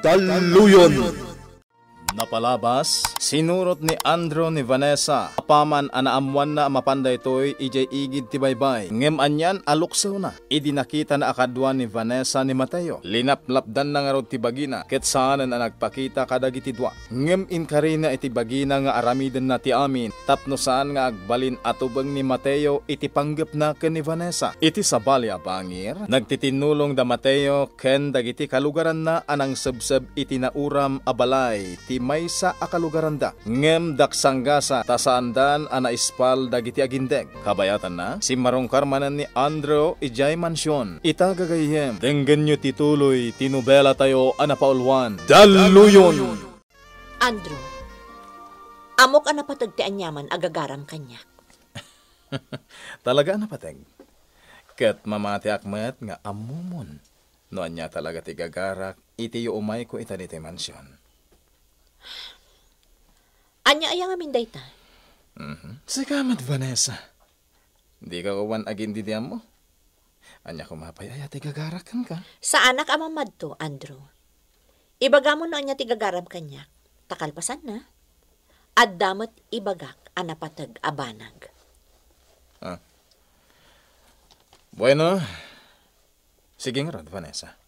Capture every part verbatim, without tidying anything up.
Talluyon. Napalabas, sinurot ni Andrew ni Vanessa. Apaman a naammoanna a mapan daytoy idiay igid ti baybay, ngem anian a luksewna idi nakitana a kadua ni Vanessa ni Mateo. Linaplapdanna ngarud ti bagina, ket saanen a nagpakita kadagiti dua. Ngem inkarina iti bagina nga aramidenna ti amin tapno saan nga agbalin a tubeng ni Mateo iti panggepna ken ni Vanessa. Iti sabali a bangir, nagtitinnulong da Mateo ken dagiti kalugaranna a nangsebseb iti nauram a balay ti maysa a kalugaranda. Ngem daksanggasa ta saandan a naispal dagiti agindeg. Kabayatanna, simmarungkar manen ni Andrew idiay mansion. Ita gagayyem, denggenyo ti tuloy ti nobelatayo a napauluan, Dalluyon! Andrew, ammok a napateg ti aniaman a gagaram kaniak. Talaga a napateg. Ket mamatiak met nga ammomon no ania talaga ti gagarak iti yuumayko ita ditoy mansion. Ania aya ngamin dayta? Mhm. Sika met, Vanessa. Dika awan agin-idi ti ammo? Ania koma pay aya ti gagarak kenka? Saanak a mamadto, Andrew. Ibagam no ania ti gagaram kaniak, ta kalpasanna, adda met ibagak a napateg a banag. Ah. Bueno, sige ngarud, Vanessa.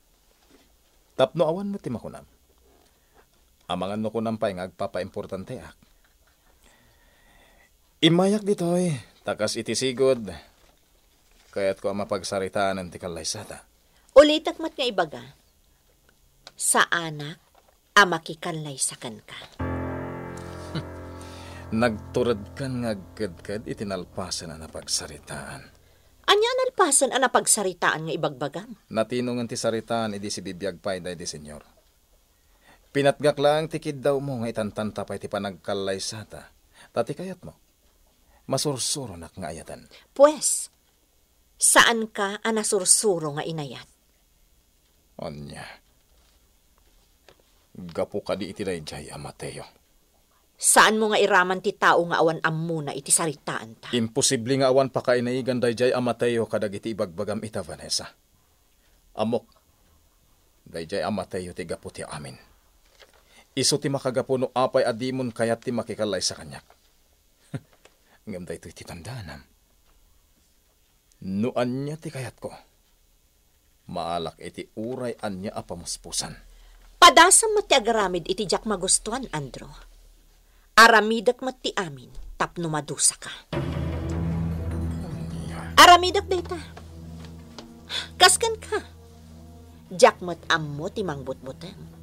Tapno awan met ti makunam. Amangan no kunam pay nga agpapaimportanteak. Immayak ditoy, ta kas iti sigud, kayatko a mapagsaritaen ti kallaysata. Ulitek met nga ibaga, saanak a makikallaysa kenka. Nagturedkan nga agkedked iti nalpasen a napagsaritaan. Ania a nalpasen a napagsaritaan nga ibagbagam? Natinongen ti saritaan idi sibibiag pay daydi Señor. Pinatgak laeng ti kiddawmo nga itantanta pay ti panagkallaysata. Ta ti kayatmo, masursuronak nga ayaten. Pues, saanka a nasursuro nga inayat? Ania? Gapu kadi iti daydiay a Mateo? Saanmo nga iraman ti tao nga awan ammona iti saritaanta? Imposible nga awan pakainaigan daydiay a Mateo kadagiti ibagbagam ita, Vanessa. Ammok, daydiay a Mateo ti gapu ti amin. Isu ti makagapu no apay a dimon kayat ti makikallaysa kaniak. Ngem daytoy ti tandaanam. No ania ti kayatko, maalak iti uray ania a pamuspusan. Padasem met ti agaramid iti diak magustuan, Andrew. Aramidek met ti amin tapno madusaka. Aramidek dayta. Kas kenka, diak met ammo ti mangbutbuteng.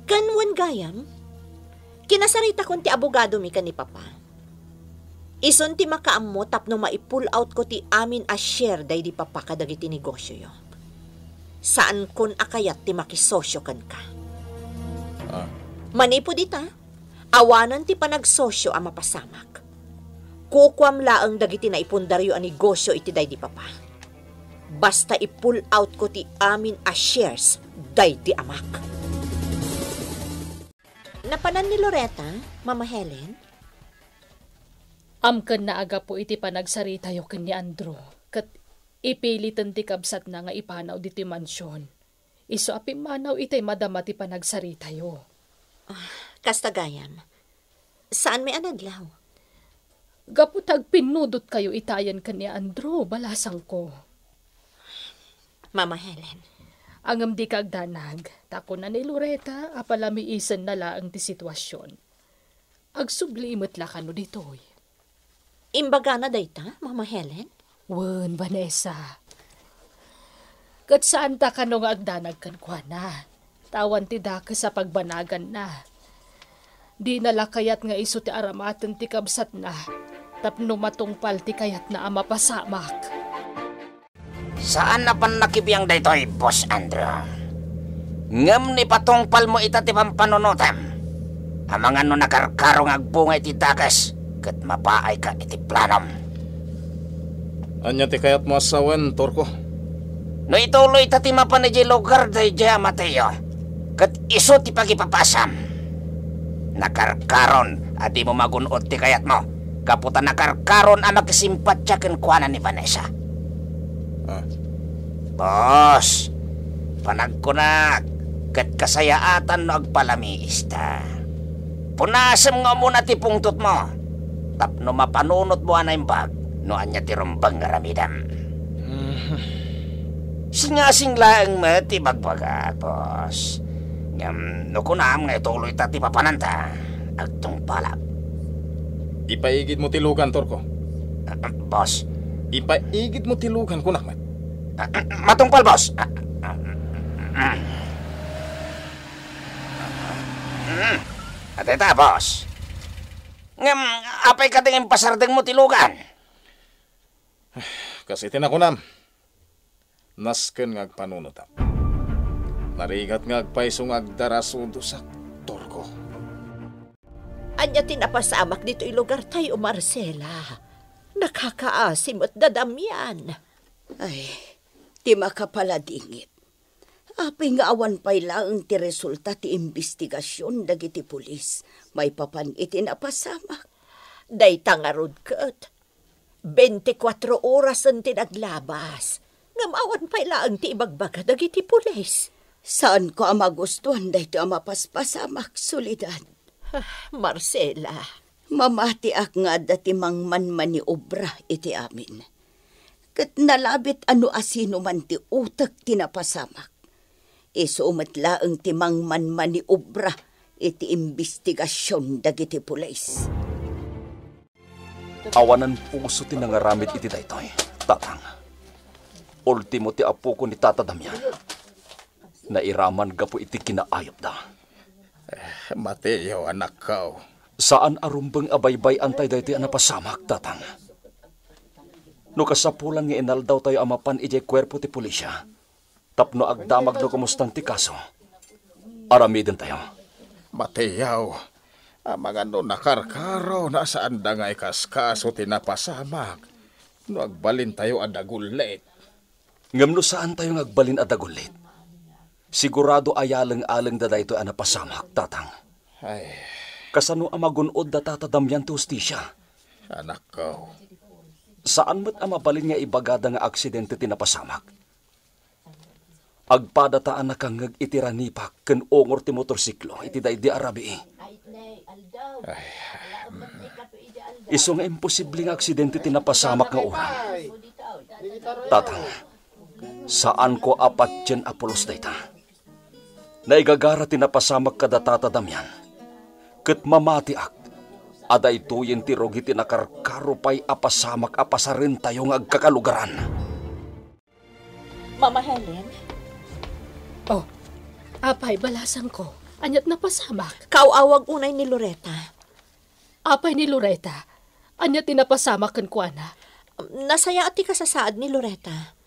Ken wen gayam, kinasaritakon ti abogadomi ken ni Papa. Isun ti makaammo tapno mai-pull out ko ti amin a share daydi Papa kadagiti negosioyo. Saankon a kayat ti makisosio kenka. Ah. Manipud ita, awanen ti panagsosio a mapasamak. Kukuam laeng dagiti naipundaryo a negosio iti daydi Papa. Basta i-pull out ko ti amin a shares daydi Amak. Napanan ni Loretta, Mama Helen? Amken a gapu iti panagsaritayo ken ni Andrew, ket ipiliten ti kabsatna nga ipanaw ditoy mansion. Isu a pimmanaw itay madama ti panagsaritayo. Ah, kasta gayam. Saan may anadlaw? Gapu ta agpinnudotkayo itayen ken ni Andrew, balasangko. Mama Helen. Ngem dika agdanag, ta kuna ni Loretta a palamiisenna laeng ti situasion. Agsubli met la kano ditoy. Imbagana dayta, Mama Helen? Wen, Vanessa. Ket saanta kano nga agdanag kenkuana. Ta awan ti dakes a pagbanaganna. Dina la kayat nga isu ti aramaten ti kabsatna tapno matungpal ti kayatna a mapasamak. Saan a pannakibiang daytoy, Boss Andrew. Ngem no ipatungpalmo ita ti pampanunotem, amangan no nakarkaro nga agbunga iti dakes ket mapaayka iti planom. Ania ti kayatmo a sawen, Turko? No ituloyta ti mapan idiay lugar daydiay a Mateo, ket isu ti pagipapasam. Nakarkaron a dimo magun-od ti kayatmo, gapu ta nakarkaron a makisimpatia kenkuana ni Vanessa. Ah. Boss, panagkunak, ket kasayaatan no agpalamiista. Punasem nga umuna ti pungtotmo tapno mapanunotmo a naimbag no ania ti rumbeng nga aramidem. Mhm. Singasing laeng met ti bagbagak, boss. Ngem no kunam nga ituloyta ti papananta, agtungpalak. Ipaigidmo ti lugan, Torko. Ah, ah, boss. Ipaigidmo ti lugan, kunak met. Ah, ah, matungpal, boss. Ah, ah, ah, ah. Mm. Adda ita, boss. Ngem, apay kadi nga impasardengmo ti lugan? Kas iti nakunam, nasken nga agpanunotak. Narigat nga agpayso nga agdara sudosak, Torko. Ania ti napasamak ditoy lugartayo, Marcela? Nakakaasi met da Damian. Ay, ti makapaladingit. Apay nga awan pay laeng ti resulta ti imbestigasion dagiti pulis maipapan iti napasamak? Dayta ngarud ket, bentikuatro orasen ti naglabas, ngem awan pay laeng ti ibagbaga dagiti pulis. Saanko a magustuan daytoy a mapaspasamak, Soledad. Ah, Marcela. Mamatiak nga adda ti mangmanmaniobra iti amin. Ket nalabit a no asino man ti utek ti napasamak. Isu met laeng ti mangmanmaniobra iti imbestigasion dagiti pulis. Awanan puso ti nangaramid iti daytoy, Tatang. Ultimo ti apoko ni Tata Damian. Nairaman gapu iti kinaayupda. Eh, Mateo, anakko. Saan a rumbeng a baybay-antay daytoy a napasamak, Tatang. No kasapulan nga inaldawtayo a mapan idiay kuerpo ti pulisya, tapno agdamag no kumustan ti kaso, aramidentayo. Mateo, amangan no nakarkaro, no saanda nga ikaskaso ti napasamak, no agbalintayo a dagullit. Ngem no saantayo nga agbalin a dagullit, sigurado a yaleng-alengda daytoy a napasamak, Tatang. Ay. Kasano a magun-odda Tata Damian ti hustisia? Anakko. Saan met a mabalin nga ibagada nga aksidente ti napasamak. Agpadata a nakangngeg iti ranipak ken ungor ti motorsiklo iti daydi a rabii. Ay, Isu nga imposible nga aksidente ti napasamak nga uram. Tatang, saanko a patien a pulos dayta. Naigagara ti napasamak kada Tata Damian, ket mamatiak a daytoyen ti rugi ti nakarkaro pay a pasamak a pasarentayo nga agkakalugaran. Mama Helen? Oh, apay, balasangko. Aniat napasamak? Kaaw-awag unay ni Loreta. Apay ni Loreta? Ania ti napasamak kenkuana? Nasayaat ti kasasaad ni Loreta.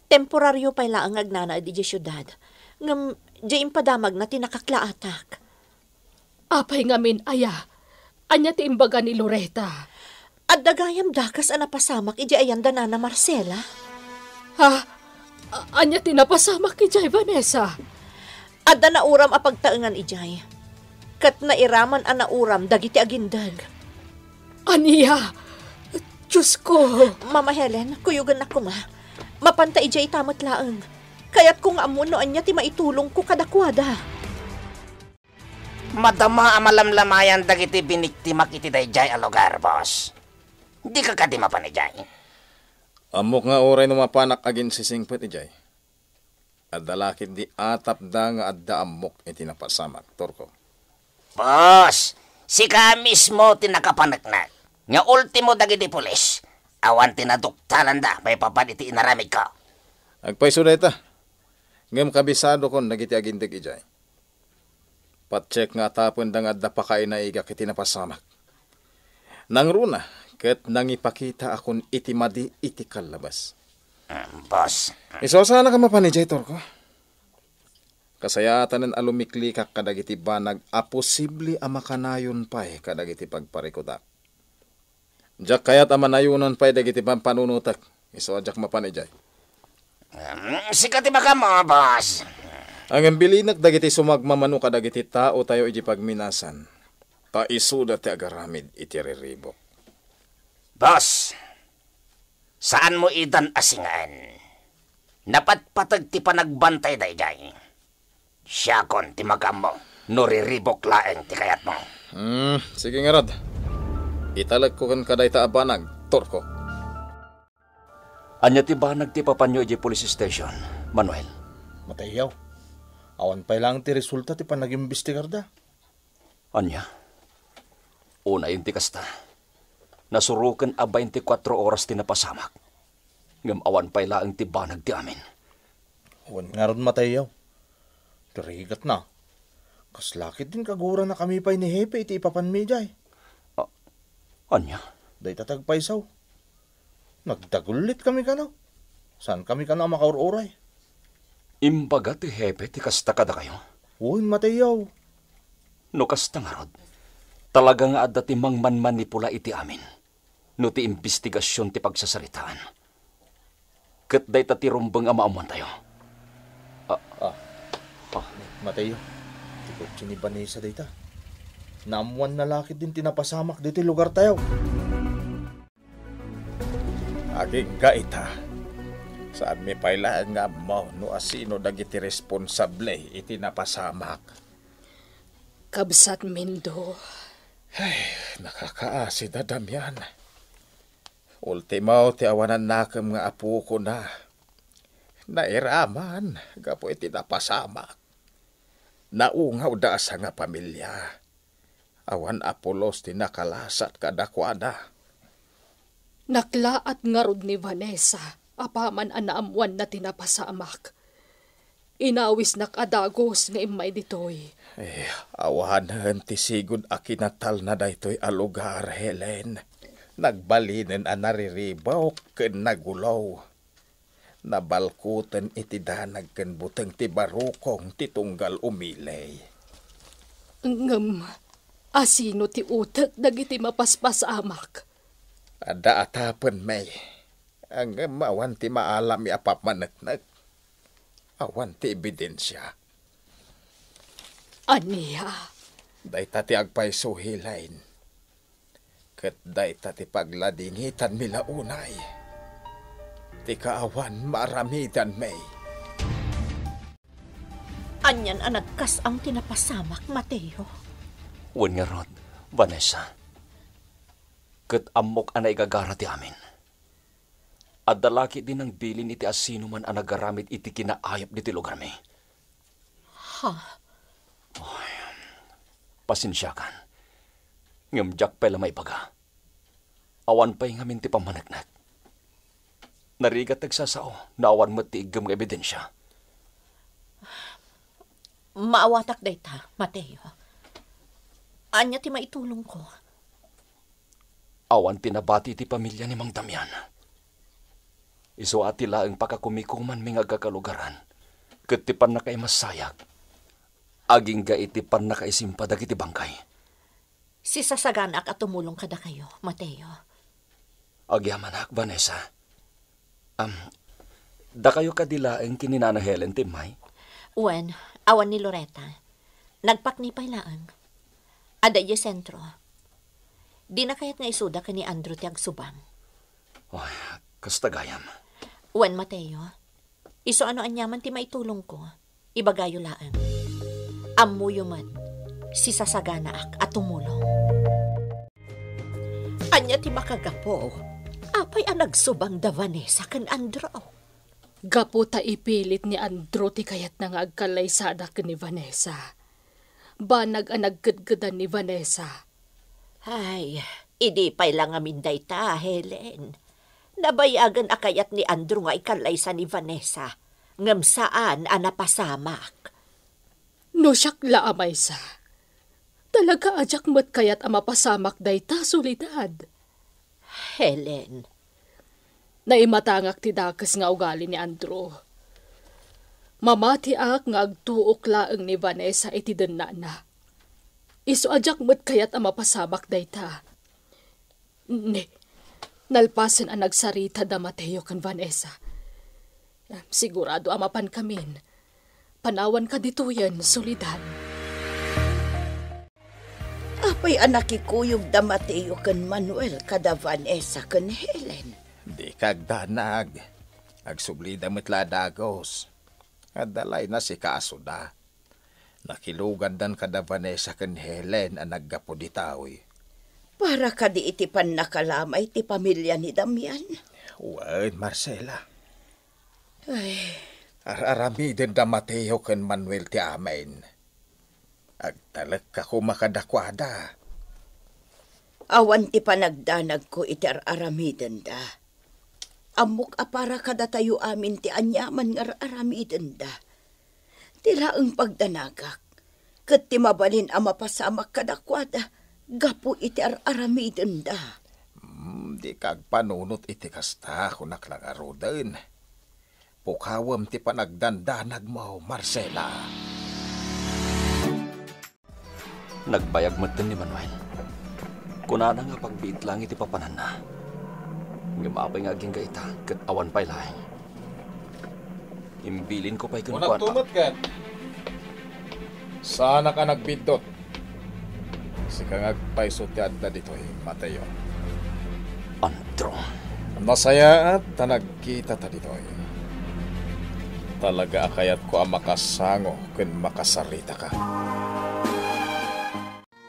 Temporario pay laeng nga agnanaed idiay siudad. Ngem, diay impadamagna ti nakaklaatak. Apay ngamin, aya? Ania ti imbaga ni Loreta? Adda gayam dakes a napasamak idiay ayan da Nana Marcela. Ha? A-, ania ti napasamak idiay, Vanessa? Adda nauram a pagtaengan idiay. Ket nairaman a nauram dagiti agindeg. Ania? Diosko! Mama Helen, kuyogennak koma. Mapanta idiay ita met laeng. Kayatko nga ammon no ania ti maitulongko kadakuada. Madama a malamlamayan dagiti biniktimak iti daydiay a lugar, boss. Dika kadi mapan idiay? Ammok nga uray no mapanak aginsisingpet idiay, adda la ketdi atapda nga adda ammok iti napasamak, Torko. Boss, sika mismo ti nakapaneknek nga ultimo dagiti pulis, awan ti naduktalanda maipapan iti inaramidko. Agpayso dayta, ngem kabisadokon dagiti agindeg idiay. Patiek nga atapenda nga adda pakainaigak iti napasamak. Nangruna, ket nangipakitaakon iti madi iti kallabas. Mm, boss. Isu a saannak a mapan idiay, Torko. Kasayaatanen a lumiklikak kadagiti banag a posible a makanayon pay kadagiti pagparikutak. Diak kayat a manayonan pay dagiti pampanunotek, isu a diak mapan idiay. Em, sika ti makammo, boss. Ngem bilinek dagiti sumagmamano kadagiti taotayo iti pagminasan, ta isuda ti agaramid iti riribuk. Boss, saanmo itan a singaen. Napatpateg ti panagbantay daydiay. Siakon ti magammo no riribok laeng ti kayatmo. Hmm, sige ngarud. Italekko kenka dayta a banag, Turko. Ania ti banag ti ipapanyo idiay police station, Manuel? Mateo, awan pay laeng ti resulta ti panagimbestigarda. Ania? Unayen ti kasta. Nasuroken a bainti kuatro oras ti napasamak. Ngem awan pay laeng ti banag ti amin. Wen ngarud, Mateo. Ti rigatna, kasla ketdin kaguranakami pay ni Hepe iti ipapanmi idiay. A-, ania? Dayta ti agpayso. Nagdagullitkami kano. Saankami kano a makaur-uray. Imbaga ti Hepe ti kasta kadakayo? Wen, Mateo. No kasta ngarud, talaga nga adda ti mangmanmanipula iti amin no ti imbestigasion ti pagsasaritaan. Ket dayta ti rumbeng a maammoantayo. Ah, ah, ah. Mateo, ti kotse ni Vanessa dayta. Naammoanna la ketdin ti napasamak ditoy lugartayo. Agingga ita. Saanmi pay laeng nga ammo no asino dagiti responsable iti napasamak. Kabsat Mindo. Ay, nakakaasi da, Damian. Ultimo ti awanannakem nga apokona. Nairaman gapu iti napasamak. Naungawda a sangapamilia. Awan a pulos ti nakalasat kadakuada. Naklaat ngarud ni Vanessa apaman a naammoanna ti napasamak. Inawisnak a dagus nga immay ditoy. Eh, awanen ti sigud a kinatalna daytoy a lugar, Helen. Nagbalinen a nariribok ken nagulo. Nabalkuten iti danag ken buteng ti barukong ti tunggal umiley. Ngem asino ti utek dagiti mapaspasamak? Adda atapenmi. Ngem awan ti maalam a pammaneknek. Awan ti ebidensia. Ania? Dayta ti agpayso, Helen. Ket dayta ti pagladingitanmi la unay. Ti kaawan, maaramidanmi. Anian a nagkas-ang ti napasamak, Mateo? Wen ngarud, Vanessa. Ket ammok a naigagara ti amin. Adda la ketdi nangbilin iti asinoman a nagaramid iti kinaayup ditoy lugarmi. Ha? Oy, pasensiakan. Ngem diak pay la maibaga. Awan pay ngamin ti pammaneknek. Narigat ti agsasao no awan met ti iggem nga ebidensia. Maawatak dayta, Mateo. Ania ti maitulongko? Awan ti nabati iti pamilia ni Mang Damian. Isu a ti laeng pakakumikumanmi nga agkakalugaran ket ti pannakaimassayak agingga iti pannakaisimpa dagiti bangkay. Sisasaganaak a tumulong kadakayo, Mateo. Agyamanak, Vanessa. Am, dakayo kadi laeng ken ni Nana Helen ti immay? Wen, awan ni Loretta. Nagpakni pay laeng. Adda idiay sentro. Dina kayat nga isuda ken ni Andrew ti agsubang. Oy, kasta gayam. Wen, Mateo. Isu a no aniaman ti maitulongko, ibagayo laeng. Ammoyo met, sisasaganaak a tumulong. Ania ti makagapu? Apay a nagsubang da Vanessa ken Andrew? Gapu ta ipilit ni Andrew ti kayatna nga agkallaysada ken ni Vanessa. Banag a nagkedkedan ni Vanessa. Ay, idi pay la ngamin dayta, Helen. Nabayagen a kayat ni Andrew nga ikallaysa ni Vanessa, ngem saan a napasamak. No siak la a maysa, talaga a diak met kayat a mapasamak dayta, Soledad. Helen. Naimatangak ti dakes nga ugali ni Andrew. Mamatiak nga agtuok laeng ni Vanessa iti dennana. Isu a diak met kayat a mapasamak dayta. Ni, nalpasen a nagsarita da Mateo ken Vanessa. Sigurado a mapankamin. Panawanka ditoyen, Soledad. Apay a nakikuyog da Mateo ken Manuel kada Vanessa ken Helen? Dika agdanag. Agsublida met la a dagus. Adda la inasikasoda. Nakilugandan kada Vanessa ken Helen a naggapu ditoy. Para kadi iti pannakalamay ti pamilya ni Damian? Wen, Marcela. Ay. Ar-aramiden da Mateo ken Manuel ti amin. Agtalekka koma kadakuada. Awan ti panagdanagko iti ar-aramidenda. Ammok a para kadatayo amin ti aniaman nga ar-aramidenda. Ti laeng pagdanagak, ket ti mabalin a mapasamak kadakuada gapu iti ar-aramidenda. Hmm, dika agpanunot iti kasta, kunak la ngaruden. Pukawem ti panagdandanagmo, Marcela. Nagbayag metten ni Manuel. Kunana nga pagbiit lang iti papananna. Ngem apay nga agingga ita, ket awan pay laeng. Imbilinko pay kenkuana. Unagtumet ket. Saanak a nagbiddut. Sika nga agpayso ti adda ditoy, Mateo. Andro. Nasayaat ta nagkitata ditoy. Talaga a kayatko a makasango ken makasaritaka.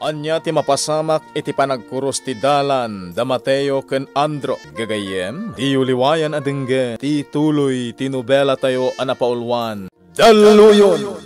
Ania ti mapasamak iti panagkurus ti dalan da Mateo ken Andro? Gagayyem, diyo liwayan a denggen ti tuloy ti nobelatayo a napauluan, Dalluyon!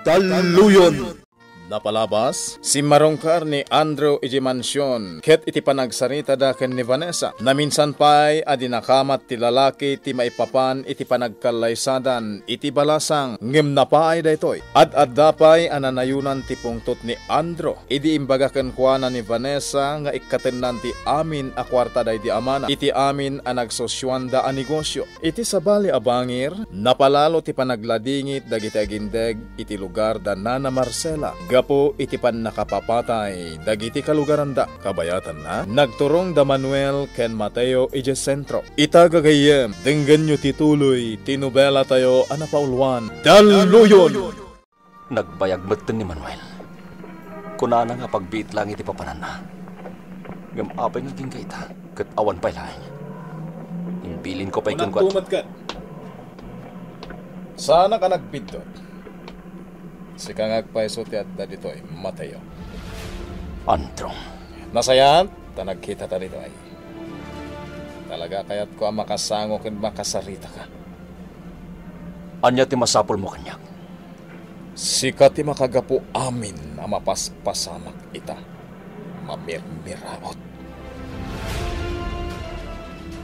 Dalluyon! Napalabas, simmarungkar ni Andrew idiay mansion, ket iti panagsaritada ken ni Vanessa, naminsan pay a dinakamat ti lalaki ti maipapan iti panagkallaysadan iti balasang, ngem napaay daytoy. Ad-adda pay a nanayonan ti pungtot ni Andrew idi imbaga kenkuana ni Vanessa nga ikkatennan ti amin a kuarta daydi amana iti amin a nagsosioanda a negosio. Iti sabali a bangir, napalalo ti panagladingit dagiti agindeg iti lugar da Nana Marcela gapu iti pannakapapatay dagiti kalugaranda. Kabayatanna, nagturong da Manuel ken Mateo idiay sentro. Ita gagayyem, denggenyo ti tuloy ti nobelatayo a napauluan, Dalluyon! Nagbayag metten ni Manuel. Kunana nga pagbiit lang iti papananna. Ngem apay nga agingga ita, ket awan pay laeng. Imbilinko pay kenkuana. Unagtumet ket. Saanak a nagbiddut. Sika nga agpayso ti adda ditoy, Mateo. Andro. Nasayaat ta nagkitata ditoy. Talaga a kayatko a makasango ken makasaritaka. Ania ti masapulmo kaniak? Sika ti makagapu amin a mapaspasamak ita. Mamirmiraot.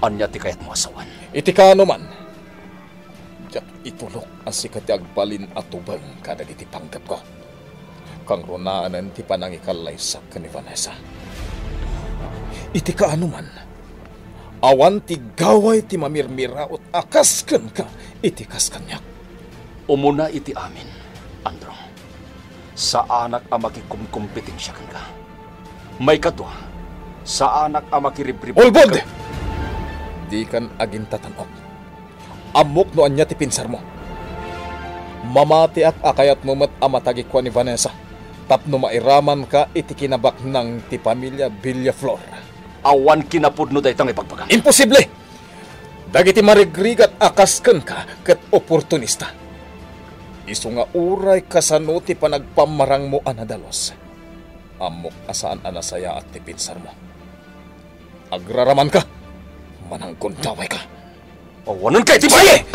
Ania ti kayatmo a sawen? Iti kaano man, diak itulok a sika ti agbalin a tubeng kadagiti panggepko. Kangrunaen ti panangikallaysak ken ni Vanessa. Iti kaano man, awan ti gaway ti mamirmiraot a kas kenka iti kas kaniak. Umuna iti amin, Andrew, saanak a makikumkompetensia kenka. Maikadua, saanak a makiribribut. Ulbod! Dikan agintatan-ok. Ammok no ania ti pinsarmo. Mamatiak a kayatmo met a matagikua ni Vanessa tapno mairamanka iti kinabaknang ti pamilia Villaflor. Awan kinapudno dayta nga ibagbagam. Imposible! Dagiti marigrigat a kas kenka ket oportunista. Isu nga uray kasano ti panagpammarangmo a nadalus, ammok a saan a nasayaat ti pinsarmo. Agraramanka! Mananggundawayka! Awanenka iti balle!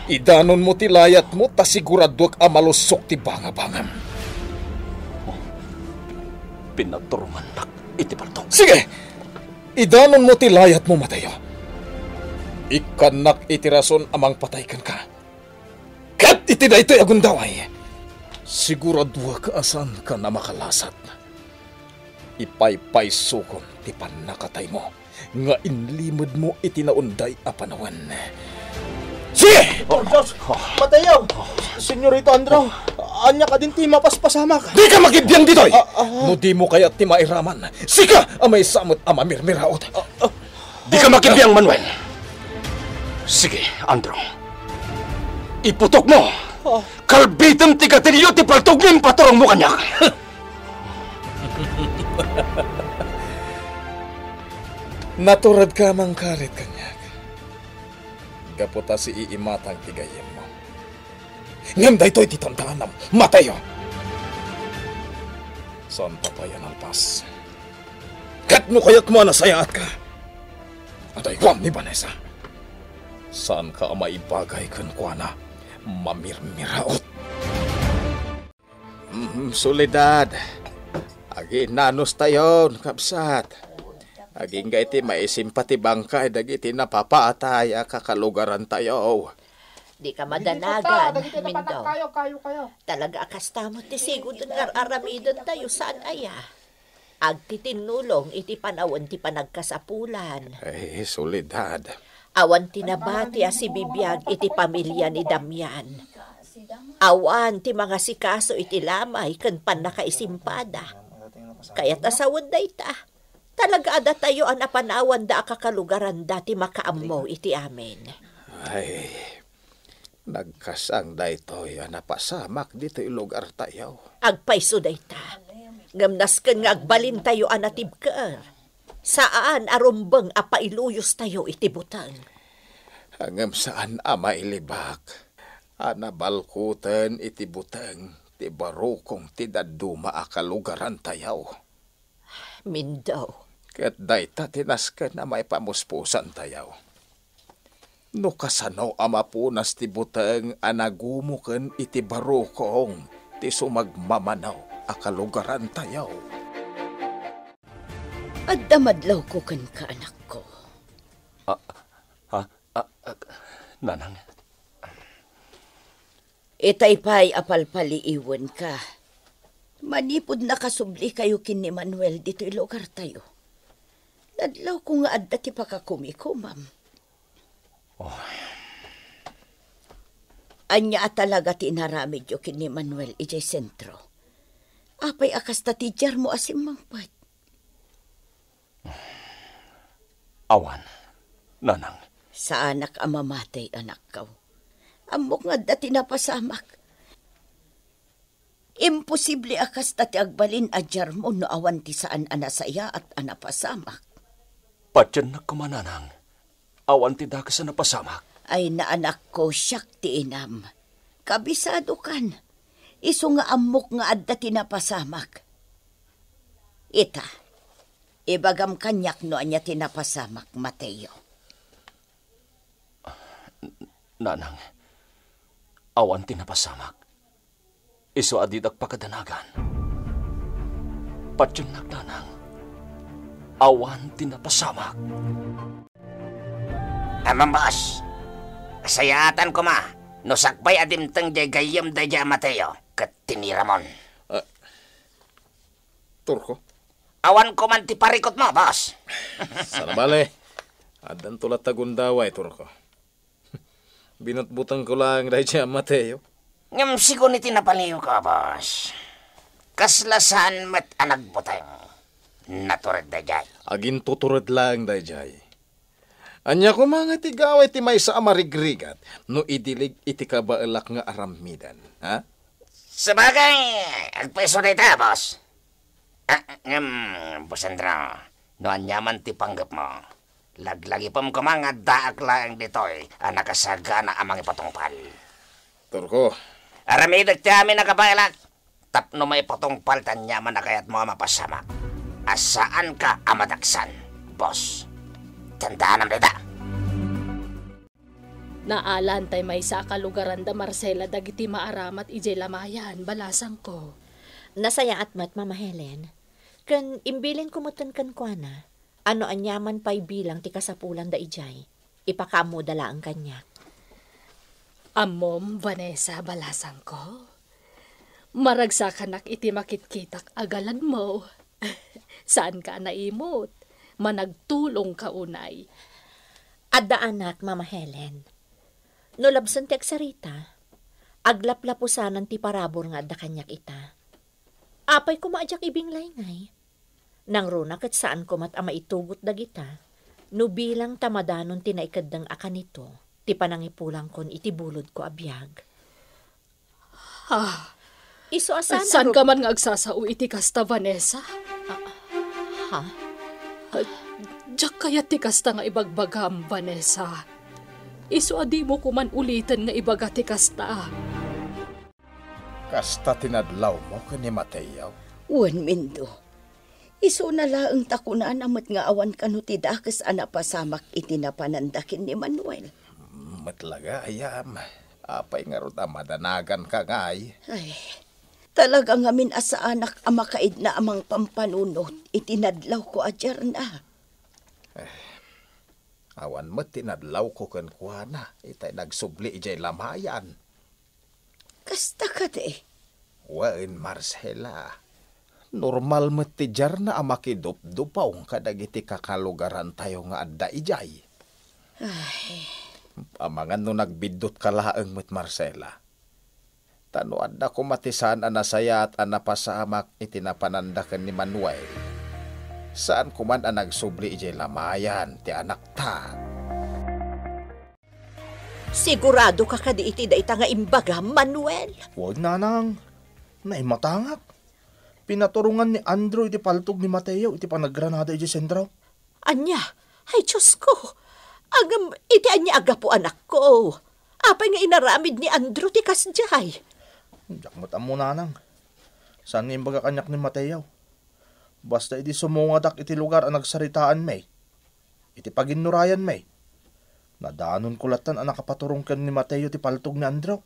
Idanonmo ti layatmo ta siguraduak a malussok ti bangabangam. Pinaturongannak iti palto. Sige! Idanonmo ti layatmo, Mateo. Ikkannak iti rason a mangpatay kenka. Ket iti daytoy a gundaway, siguraduak a saanka a makalasat. Ipaypaysokon ti pannakataymo nga inlimedmo iti naunday a panawen. Sige! Por Dios! Mateo! Senyorito Andrew! Ania kadin ti mapaspasamak? Dika makibiang ditoy! Ah, ah. No dimo kayat ti mairaman, sika a maysa met a mamirmiraot. Ah, ah. Dika makibiang, Manuel. Sige, Andrew. Iputokmo. Ah. Kalbitem ti gatilio ti paltog nga impaturongmo kaniak. Naturedka a mangkarit kaniak. Gapu ta siiimatang ti gayyemmo. Ngem daytoy ti tantanam, Mateo. Saan pa pay a nalpas. Ket no kayatmo a nasayaatka, adaywam ni Vanessa. Saanka a maibagay kenkuana, mamirmiraot. Mm, Soledad, aginnanustayon, kabsat. Agingga iti maisimpa ti bangkay dagiti napapaatay a kakalugarantayo. Dika madanagan, Mindo. Talaga a kasta met ti sigud nga ar-aramidentayo, saan aya? Agtitinnulong iti panawen ti panagkasapulan. Ay, Soledad. Awan ti nabati a sibibiag iti pamilya ni Damian. Awan ti mangasikaso iti lamay ken pannakaisimpada. Kayat a sawen dayta. Talaga a datayo a napanawanda a kakalugaranda ti makaammo iti amin. Ay, nagkasang daytoy a napasamak ditoy lugartayo. Agpayso dayta. Ngem nasken nga agbalintayo a natibker. Saan a rumbeng a pailuyostayo iti buteng. Ngem saan a mailibak a nabalkuten iti buteng ti barukong ti dadduma a kalugarantayo. Mindo. Ket dayta ti nasken a maipamuspusantayo. No kasano a mapunas ti buteng a nagumoken iti barukong ti sumagmamano a kalugarantayo. Adda madlawko kenka, anakko. Ah, ah, ah, ah, Nanang. Itay pay a palpaliiwenka. Manipud nakasublikayo ken ni Manuel ditoy lugartayo, nadlawko nga adda ti pakakumikomam. Oh. Ania a talaga ti inaramidyo ken ni Manuel idiay sentro? Apay a kasta ti diarmo a simmangpet? Awan, Nanang. Saanak a mamatey, anakko. Ammok nga adda ti napasamak. Imposible a kasta ti agbalin a diarmo no awan ti saan a nasayaat a napasamak. Patiennak koma, Nanang. Awan ti dakes a napasamak. Ay, anakko, siak ti inam. Kabisadokan. Isu nga ammok nga adda ti napasamak. Ita, ibagam kaniak no ania ti napasamak, Mateo. Nanang, awan ti napasamak. Isu a didak pakadanagan. Patiennak, Nanang. Awan ti napasamak. Ammom, boss. Sayaatan koma no sakbay a dimteng diay gayyem daydiay a Mateo ket tiniramon. Ah, Turko? Awan koman ti parikutmo, boss. Saan a bale. Addanto latta gundaway, Turko. Binutbutengko laeng daydiay a Mateo. Ngem sigun iti napaliwko, boss. Kasla saan met a nagbuteng. Natured daydiay. Agintutured laeng daydiay. Ania koma nga ti gaway ti maysa a marigrigat no idilig iti kabaelak nga aramiden, ha? Sabagay, agpayso dayta, boss. Ah, ngem, Boss Andrew, no aniaman ti panggepmo, laglagipem koma nga addaak laeng ditoy a nakasagana a mangipatungpal. Turko. Aramidek ti amin a kabaelak tapno maipatungpal ti aniaman a kayatmo a mapasamak a saanka a madaksan, boss. Tandaanam dayta. Naalan tay maysa a kalugaran da Marcela dagiti maaramat idiay Lamayan, balasangko. Nasayaat met, Mama Helen. Ken imbilinko metten kenkuana, a no aniaman pay bilang ti kasapulan da idiay, ipakaammoda laeng kaniak. Ammom, Vanessa, balasangko. Maragsakanak iti makitkitak a galadmo. Saanka a naimot. Managtulongka unay. Adda anak, Mama Helen. No labsen ti agsarita, aglaplapusanan ti parabur nga adda kaniak ita. Apay koma a diak ibinglay ngay? Nangruna ket saanko met a maitugot dagita no bilang ta madanon ti naikeddeng a kanito ti panangipulangkon iti bulodko a biag. Ah, isu a saan a saanka man nga agsasao iti kasta, Vanessa? Ah, ha? Ah, diak kayat ti kasta nga ibagbagam, Vanessa. Isu a dimo koman uliten nga ibaga ti kasta. Kasta ti nadlawmo ken ni Mateo? Wen, Mindo. Isuna laeng ta kunana met nga awan kano ti dakes a napasamak iti napananda ken ni Manuel. Met la gayam, apay ngarud a madanaganka ngay? Ay, talaga ngamin a saanak a makaidna a mangpampanunot iti nadlawko a Diarna. Eh, awan met ti nadlawko kenkuana, itay nagsubli idiay lamayan. Kasta kadi? Wen, Marcela. Normal met ti Diarna a makidupdupong kadagiti kakalugarantayo nga adda idiay. Ay. Amangan no nagbiddutka laeng met, Marcela. Ta no adda koma ti saan a nasayaat a napasamak iti napananda ken ni Manuel, saan koman a nagsubli idiay lamayan ti anakta. Siguradoka kadi iti dayta nga imbagam, Manuel? Wen, nanang. Naimatangak. Pinaturongan ni Andrew iti paltog ni Mateo iti panaggranada idiay sentro. Ania? Ay, Diosko! Ngem iti ania a gapu, anakko? Apay nga inaramid ni Andrew ti kasdiay? Diak met ammo, nanang. Saan nga imbaga kaniak ni Mateo. Basta idi sumungadak iti lugar a nagsaritaanmi, iti paginnurayanmi, nadanonko lattan a nakapaturong ken ni Mateo ti paltog ni Andrew.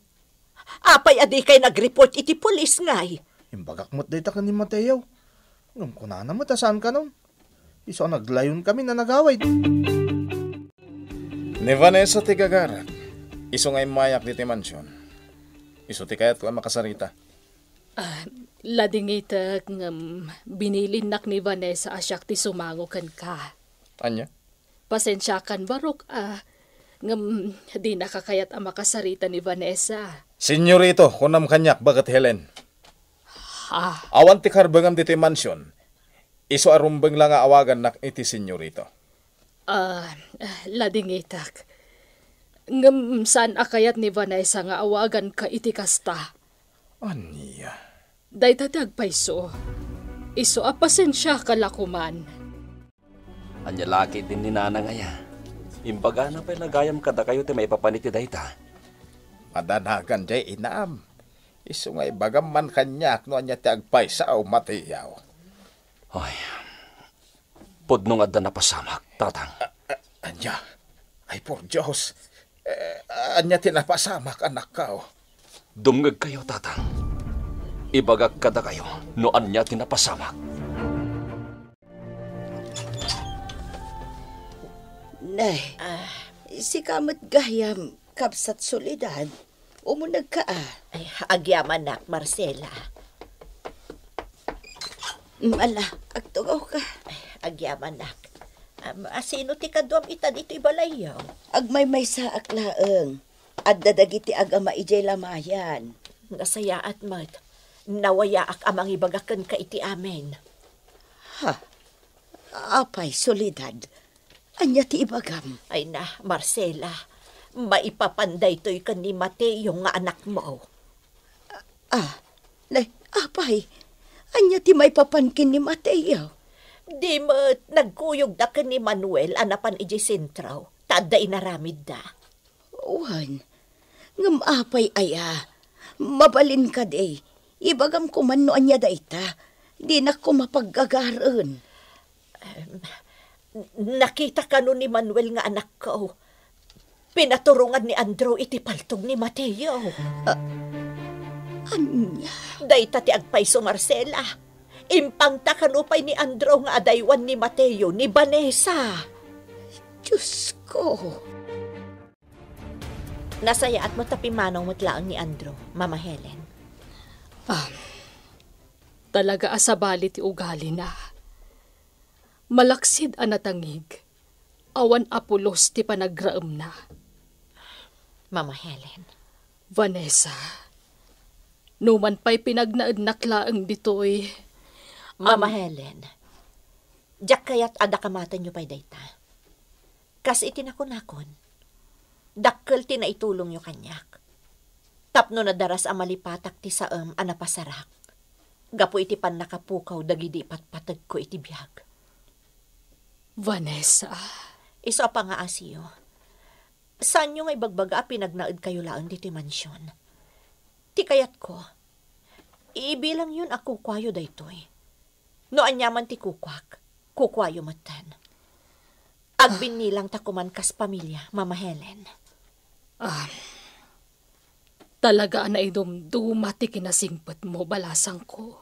Apay a dikay nag-report iti pulis ngay? Imbagak met dayta ken ni Mateo. Ngem kunana met a saan kanon. Isu a naglayonkami a nagawid. Ni Vanessa ti gagarak. Isu nga immayak ditoy mansion. Isu ti kayatko a makasarita. Ah, ladingitek ngem binilinnak ni Vanessa a siak ti sumango kenka. Ania? Pasensiakan, barok, ah, ngem dinaka kayat a makasarita ni Vanessa. Senyorito, kunam kaniak, baket Helen. Ha? Awan ti karbengam ditoy mansion. Isu a rumbeng la nga awagannak iti senyorito. Ah, ladingitek. Ngem saan a kayat ni Vanessa nga awaganka iti kasta? Ania? Dayta ti agpayso. Isu a pasensiaka la koman. Ania la ketdin ni Nanang aya? Imbagana pay la gayam kadakayo ti maipapan iti dayta. Madanagan diay inam. Isu nga ibagam man kaniak no ania ti agpayso, Mateo. Ay, pudno nga adda napasamak, Tatang. A-, a-, ania? Ay, por Dios. Eh, ania ti napasamak, anakko? Dumngegkayo, Tatang. Ibagak kadakayo no ania ti napasamak. Nay, ah, sika met gayam, Kabsat Soledad. Umunegka a. Ay, agyamanak, Marcela. Ala, agtugawka. Ay, agyamanak. Am, a, sino ti kaduam ita ditoy balayyo? Agmaymaysaak laeng. Adda dagiti agama idiay lamayan. Nasayaat met. Nawayaak a mangibaga kenka iti amin. Ha? Apay, Soledad, ania ti ibagam? Ay na, Marcela, maipapan daytoy ken ni Mateo nga anakmo. Ah, ne, apay, ania ti maipapan ken ni Mateo? Di met nagkuyogda ken ni Manuel a napan idiay sentro, ta adda inaramidda. Wen, ngem apay aya? Mabalin kadi, ibagam koman no ania dayta. Dinak koma paggagaren. Em, nakita kano ni Manuel nga anakko? Pinaturongan ni Andrew iti paltog ni Mateo. Ah, ania? Dayta ti agpayso, Marcela. Impangta kano pay ni Andrew nga adaywan ni Mateo ni Vanessa. Diosko. Nasayaat met ta pimmanaw met laeng ni Andrew, Mama Helen. Ah, talaga a sabali ti ugalina. Malaksid a natangig, awan a pulos ti panagraemna. Mama Helen. Vanessa, numan pay pinagnaednak laeng ditoy, Mama am- Helen, diak kayat a dakamatenyo pay dayta. Kas iti nakunakon, dakkel ti naitulongyo kaniak. Tapno nadaras a malipatak ti saem a napasarak gapu iti pannakapukaw dagidi ipatpategko iti biag. Vanessa. Isu a pangaasiyo. Saanyo nga ibagbaga a pinagnaedkayo laeng ditoy mansion. Ti kayatko, Ibilangyon a kukuayo daytoy. No aniaman ti kukuak, kukuayo metten. Agbinnilangta koman kas pamilia, Mama Helen. Ah, talaga a naidumduma ti kinasingpetmo, balasangko.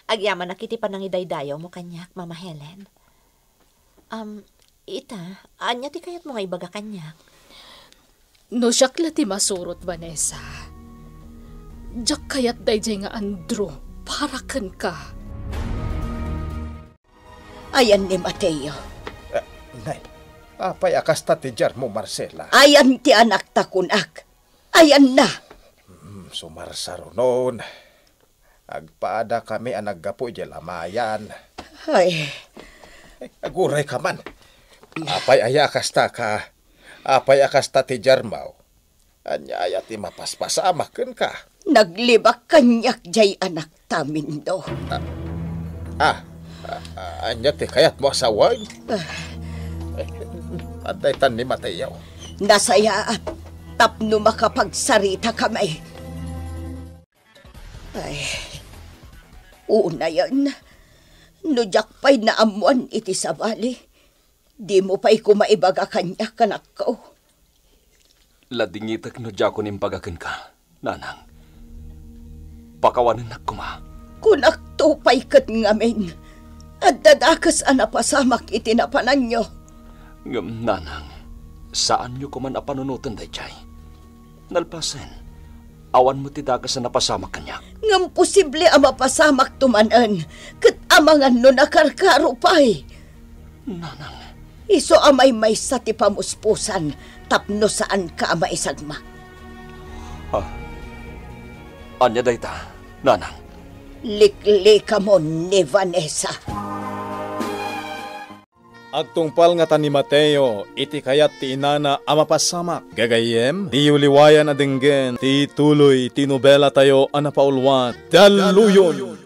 Agyamanak iti panangidaydayawmo kaniak, Mama Helen. Um, ita, ania ti kayatmo nga ibaga kaniak? No siak la ti masurot, Vanessa, diak kayat daydiay nga Andrew para kenka. Ayan ni Mateo. Eh, nay, apay a kasta ti diarmo, Marcela? Ayan ti anakta kunak. Ayanna. Hmm, sumarsarunon. Agpaadakami a naggapu idiay lamayan. Ay. Ay, aguray ka man. Apay aya a kasta ka? Apay a kasta ti diarmo? Ania aya ti mapaspasamak kenka? Naglibak kaniak diay anakta, Mindo. Ah, ah, ah, ania ti kayatmo a sawen? Ah. Adda itan ni Mateo. Nasayaat tapno makapagsaritakami. Ay, unayen, no diak pay naammoan iti sabali, dimo pay koma ibaga kaniak, anakko. Ladingitek no diakon imbaga kenka, nanang. Pakawanennak koma. Kunakto pay ket ngamin, adda dakes a napasamak iti napananyo. Ngem, nanang, saanyo koman a panunoten daydiay. Nalpasen, awan met ti dakes a napasamak kaniak. Ngem posible a mapasamakto manen, ket amangan no nakarkaro pay. Nanang. Isu a maymaysa ti pamuspusan tapno saanka a maisagmak. Ah. Ania dayta, nanang? Liklikamon ni Vanessa. Agtungpal ngata ni Mateo iti kayat ti inana a mapasamak. Gagayyem, diyo liwayan a denggen ti tuloy ti nobelatayo a napaulwan, Dalluyon.